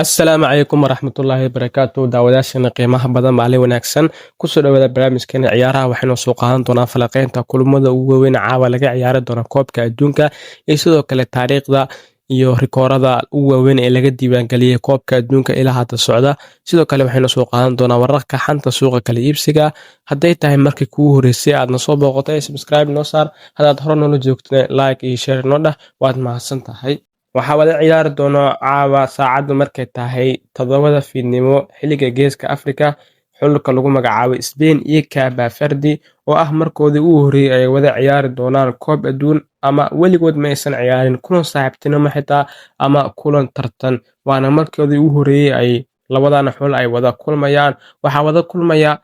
Asalaamu calaykum waraxmatullaahi wabarakaatu. Daawadayaashana qiimaha badan, maalin wanaagsan. Kusoo dhawaada barnaamijkeena ciyaaraha. Waxaynu soo qaadan doonaa falaqeynta kulamada ugu waaweyn caawa laga ciyaari doona koobka adduunka iyo sidoo kale taariikhda iyo rikoorada ugu waaweyn ee laga diiwaangeliyey koobka adduunka ilaa hadda socda. Sidoo kale waxaynu soo qaadan doonaa wararka xanta suuqa kala iibsiga. Hadday tahay markii kugu horeysay aadna soo booqotay, subscribe noo saar. Haddaad hore noola joogtana, like iyo share noo dhah. Waad mahadsan tahay. Waxaa wada ciyaari doono caawa saacaddu markay tahay 7da fiidnimo xilliga Geeska Afrika xulka lagu magacaabo Spain iyo Cape Verde, oo ah markoodii ugu horreeyay ay wada ciyaari doonaan koob adduun, ama weligood ma aysan ciyaarin kulan saaxiibtinimo xitaa ama kulan tartan, waana markoodii ugu horreeyay ay labadan xul ay wada kulmayaan. Waxaa wada kulmaya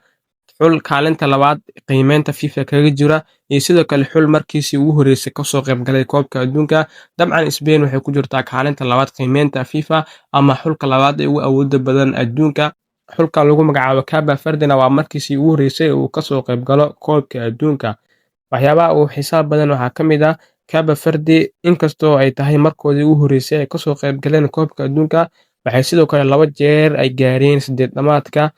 xul kaalinta labaad qiimeynta FIFA kaga jira iyo sidoo kale xul markiisii ugu horreysay kasoo qaybgalay koobka adduunka. Dabcan, Spain waxay ku jirtaa kaalinta labaad qiimeynta FIFA ama xulka labaad ee ugu awooda badan adduunka. Xulka lagu magacaabo Cape Verdena waa markiisii ugu horreysay uu kasoo qaybgalo koobka adduunka. Waxyaabaha uu xisaab badan waxaa ka mid ah, Cape Verde, inkastoo ay tahay markoodii ugu horreysay ay kasoo qaybgaleen koobka adduunka, waxay sidoo kale laba jeer ay gaareen sideed dhamaadka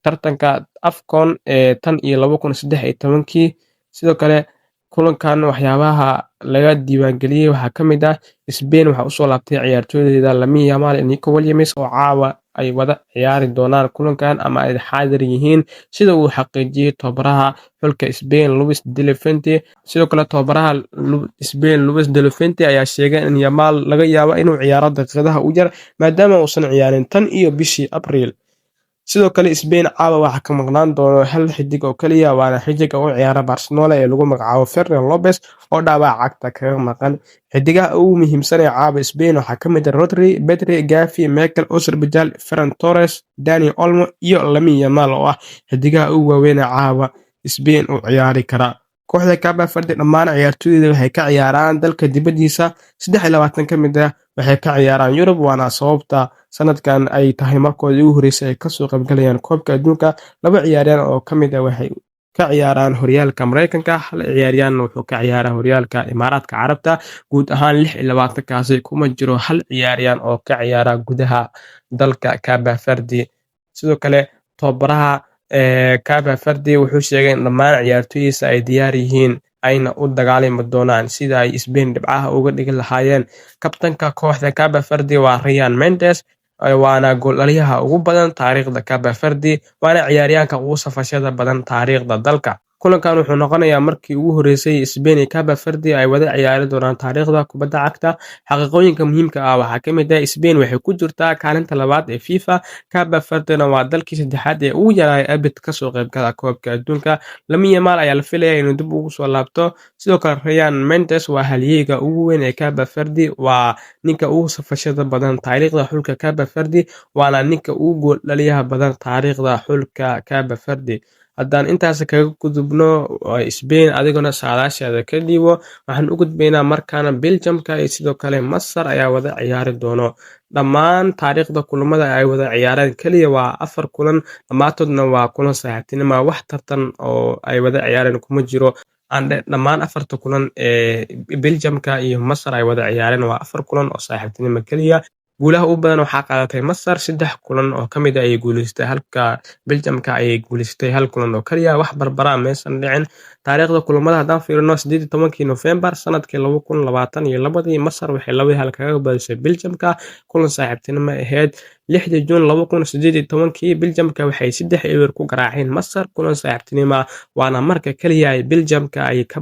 tartanka AFCON ee tan iyo 2013-kii. Sidoo kale kulankan waxyaabaha laga diiwaangeliyey waxaa ka mid ah, Spain waxaa usoo laabtay ciyaartooydeeda Lamine Yamal iyo Nico Williams, oo caawa ay wada ciyaari doonaan kulankan ama ay xaadir yihiin, sida uu xaqiijiyey tababaraha xulka Spain, Luis de la Fuente. Sidoo kale tababaraha Spain, Luis de la Fuente, ayaa sheegay in Yamal laga yaabo inuu ciyaaro daqiiqadaha u yar, maadaama uusan ciyaarin tan iyo bishii Abriil. Sidoo kale Spain caawa waxaa ka maqnaan doono hal xidig oo kaliya, waana xidiga u ciyaara Barcelona ee lagu magacaabo Ferran Lopez, oo dhaawac cagta kaga maqan. Xidigaha ugu muhiimsan ee caawa Spain waxaa ka mid ah Rodri, Pedri, Gavi, Mikel Oyarzabal, Ferran Torres, Dani Olmo iyo Lamine Yamal, oo ah xidigaha ugu waaweyn ee caawa Spain u ciyaari kara. Kooxda Cape Verde dhammaan ciyaartoydeeda waxay ka ciyaaraan dalka dibadiisa, 23 ka mid ah waxay ka ciyaaraan Yurub, waana sababta sanadkan ay tahay markoodii ugu horeysay ay kasoo qaybgalayaan koobka adduunka. Laba ciyaaryahan oo ka mid ah waxay ka ciyaaraan horyaalka Mareykanka, hal ciyaaryahanna wuxuu ka ciyaaraa horyaalka Imaaraadka Carabta. Guud ahaan 26-kaasi kuma jiro hal ciyaaryahan oo ka ciyaara gudaha dalka Cape Verde. Sidoo kale tababaraha Cape Verde wuxuu sheegay in dhammaan ciyaartoydiisa ay diyaar yihiin, ayna u dagaalami doonaan sida ay Spain dhibcaha uga dhigi lahaayeen. Kabtanka kooxda Cape Verde waa Ryan Mendes, waana gooldhaliyaha ugu badan taariikhda Cape Verde, waana ciyaaryahanka ugu safashada badan taariikhda dalka. Kulankan wuxuu noqonayaa markii ugu horeysay Spain iyo Cape Verde ay wada ciyaari doonaan taariikhda kubadda cagta. Xaqiiqooyinka muhiimka ah waxaa ka mid ah, Spain waxay ku jirtaa kaalinta labaad ee FIFA, Cape Verdena waa dalkii saddexaad ee ugu yaraa abid kasoo qaybgala koobka adduunka. Lamine Yamal ayaa la filayaa inuu dib ugu soo laabto. Sidoo kale Ryan Mendes waa halyeyga ugu weyn ee Cape Verde, waa ninka ugu safashada badan taariikhda xulka Cape Verde, waana ninka ugu gool dhaliyaha badan taariikhda xulka Cape Verde. Haddaan intaas kaga gudubno Spain, adiguna saadaashaada ka dhiibo. Waxaan u gudbaynaa markaana Belgiumka iyo sidoo kale Masar ayaa wada ciyaari doono. Dhammaan taariikhda kulamada ay wada ciyaareen kaliya waa afar kulan, dhammaantoodna waa kulan saaxiibtinimo, wax tartan oo ay wada ciyaareen kuma jiro. Dhammaan afarta kulan ee Belgiumka iyo Masar ay wada ciyaareen waa afar kulan oo saaxiibtinimo kaliya. Guulaha ugu badan waxaa qaadatay Masar, saddex kulan oo ka mid ah ayay guuleysatay, halka Belgium-ka ay guuleysatay hal kulan oo kaliya. Wax barbara maysan dhicin. Taariikhda kulamada haddaan fiirino, 18-kii Nofeembar sanadkii 2022-dii, Masar waxay 2-1 kaga badisay Belgium-ka kulan saaxiibtinimo ahayd. 6-dii Juun 2018-kii, Belgium-ka waxay 3-0 ku garaaceen Masar kulan saaxiibtinimo, waana marka kaliya ay Belgium-ka ay ka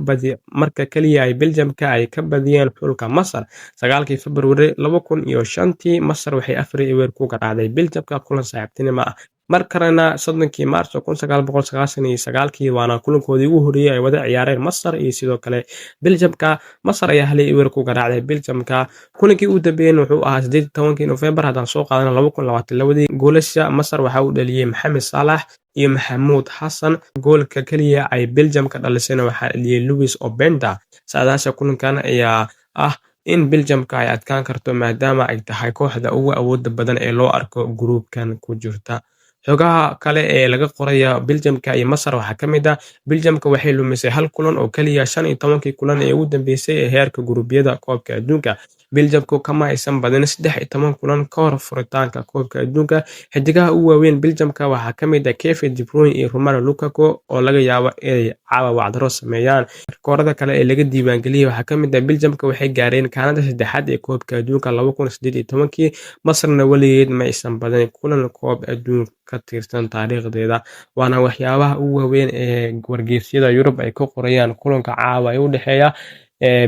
badiyeen xulka Masar. 9-kii February 2005-tii, Masar waxay 4-0 ku garaacday Belgium-ka kulan saaxiibtinimo ah. Mar kalena 30-kii Maarso 1999-kii, waana kulankoodii ugu horreeyay ay wada ciyaareen Masar iyo sidoo kale Belgium-ka, Masar ayaa 1-0 ku garaacday Belgium-ka. Kulankii ugu dambeeyeyna wuxuu ahaa 18-kii Nofeembar, haddaan soo qaadano, 2022-dii. Goolasha Masar waxaa u dhaliyey Maxamed Saalax iyo Maxamuud Xasan. Goolka kaliya ay Belgium-ka dhalisayna waxaa dhaliyey Louis Openda. Saadaasha kulankan ayaa ah in Belgium-ka ay adkaan karto, maadaama ay tahay kooxda ugu awooda badan ee loo arko gruubkan ku jirta. Xogaha kale ee laga qoraya Biljamka iyo Masar waxaa ka mid ah: Biljamka waxay lumisay hal kulan oo keliya 15-kii kulan ee ugu dambeysay ee heerka guruubyada koobka adduunka. Biljamku kama aysan badin 13 kulan ka hor furitaanka koobka adduunka. Xidigaha ugu waaweyn Biljamka waxaa ka mid ah Kevin De Bruyne iyo Romelu Lukaku, oo laga yaabo inay caawa wacdaro sameeyaan. Rikoorada kale ee laga diiwaangeliyey waxaa ka mid ah: Biljamka waxay gaareen kaalinta saddexaad ee koobka adduunka 2018-kii. Masarna weligeed ma aysan badin kulan koob adduun ka tirsan taariikhdeeda. Waana waxyaabaha ugu waaweyn ee wargeysyada Yurub ay ka qorayaan kulanka caawa ee u dhexeeya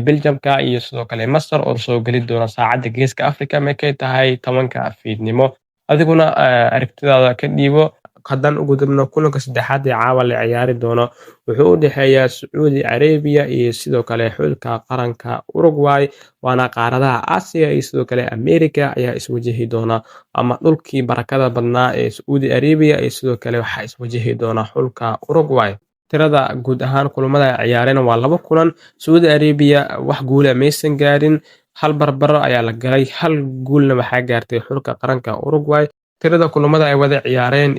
Biljamka iyo sidoo kale Masar, oo soo geli doona saacadda Geeska Afrika markay tahay 10-ka fiidnimo. Adiguna aragtidaada ka dhiibo. Haddaan u gudubno kulanka saddexaad ee caawa la ciyaari doono, wuxuu u dhexeeyaa Sacuudi Carabiya iyo sidoo kale xulka qaranka Uruguay. Waana qaaradaha Aasiya iyo sidoo kale America ayaa iswajihi doona, ama dhulkii barakada badnaa ee Sacuudi Arabiya iyo sidoo kale waxaa iswajihi doona xulka Uruguay. Tirada guud ahaan kulamada ay ciyaareen waa laba kulan. Sacuudi Arabiya wax guula maysan gaarin, hal barbaro ayaa la galay, hal guulna waxaa gaartay xulka qaranka Uruguay. Tirada kulamada ay wada ciyaareen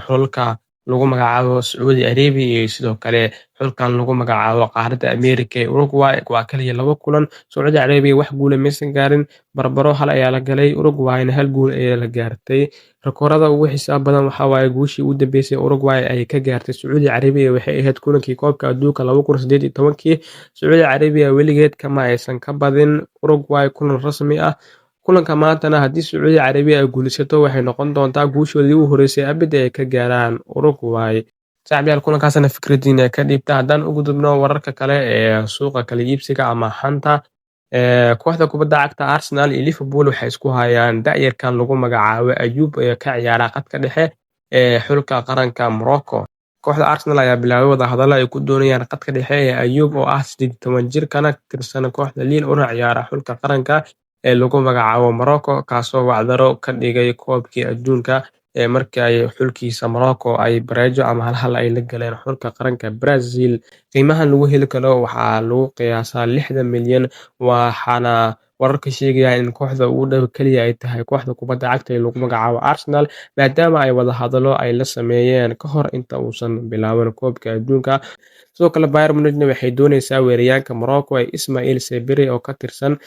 xulka lagu magacaabo Sacuudi Arabiya iyo sidoo kale xulkan lagu magacaabo qaaradda America ee Uruguay waa kaliya laba kulan. Sacuudi Arabiya wax guula maysan gaarin, barbaro hal ayaa la galay, Uruguayna hal guul ayaa la gaartay. Rikoorada ugu xiisaha badan waxaa waaye guushii ugu dambeysay Uruguay ay ka gaartay Sacuudi Carabiya waxay ahayd kulankii koobka adduunka 2018-kii. Sacuudi Carabiya weligeed kama aysan ka badin Uruguay kulan rasmi ah. Kulanka maantana haddii Sacuudi Carabiya ay guulaysato, waxay noqon doontaa guushoodii ugu horeysay abid ay ka gaaraan Uruguay. Saaxiibayaal, kulankaasna fikradiina ka dhiibta. Haddaan u gudubno wararka kale ee suuqa kala iibsiga ama xanta, kooxda kubadda cagta Arsenal iyo Liverpool waxay isku hayaan da'yarkan lagu magacaabo Ayub ee ka ciyaara khadka dhexe ee xulka qaranka Morocco. Kooxda Arsenal ayaa bilaabay wadahadalo ay ku doonayaan khadka dhexe ee Ayub, oo ah 18 jir kana tirsan kooxda Lille una ciyaara xulka qaranka ee lagu magacaabo Morocco, kaasoo wacdaro ka dhigay koobkii adduunka ee markii ay xulkiisa Morocco ay bareejo ama hal-hal ay la galeen xulka qaranka Brazil. Qiimahan lagu heli karo waxaa lagu qiyaasaa 60 milyan, waxaana wararka sheegaya in kooxda ugu dhow kaliya ay tahay kooxda kubadda cagta ee lagu magacaabo Arsenal, maadaama ay wadahadalo ay la sameeyeen ka hor inta uusan bilaaban koobka adduunka. Sidoo kale Bayern Munich waxay dooneysaa weeraryahanka Morocco ee Ismail Sabri oo ka tirsan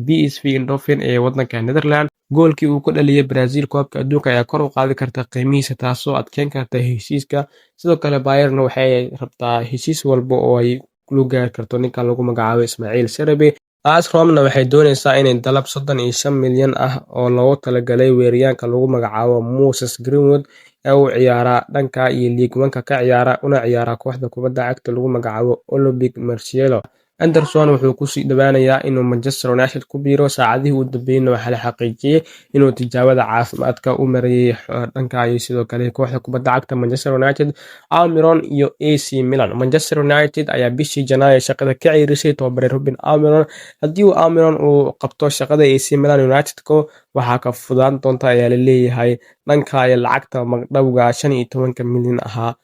PSV Eindhoven ee wadanka Netherlands. Goolkii uu ku dhaliyay Brazil koobka adduunka ayaa kor u qaadi karta qiimihiisa, taasoo adkeyn karta heshiiska. Sidoo kale Bayern waxay rabtaa heshiis walba oo ay ku gaari karto ninka lagu magacaabo Ismail Sabri. AS Roma waxay dooneysaa inay dalab 35 milyan ah oo loogu talagalay weeraryahanka lagu magacaabo Moses Greenwood ee u ciyaara dhanka iyo Ligue 1 ka ciyaara una ciyaara kooxda kubadda cagta lagu magacaabo Olympique Marseille. Anderson wuxuu kusii dhawaanayaa inuu Manchester United ku biiro. Saacadihii u dambeeyayna waxaa la xaqiijiyay inuu tijaabada caafimaadka u marayay dhanka iyo sidoo kale kooxda kubadda cagta Manchester United. Almiron iyo AC Milan: Manchester United ayaa bishii Janaayo shaqada ka ceyrisay tababare Ruben Almiron. Haddii uu Almiron uu qabto shaqada AC Milan, United-ko waxaa ka fudaan doonta ayaa la leeyahay dhanka iyo lacagta magdhowga 15-ka milyan ahaa.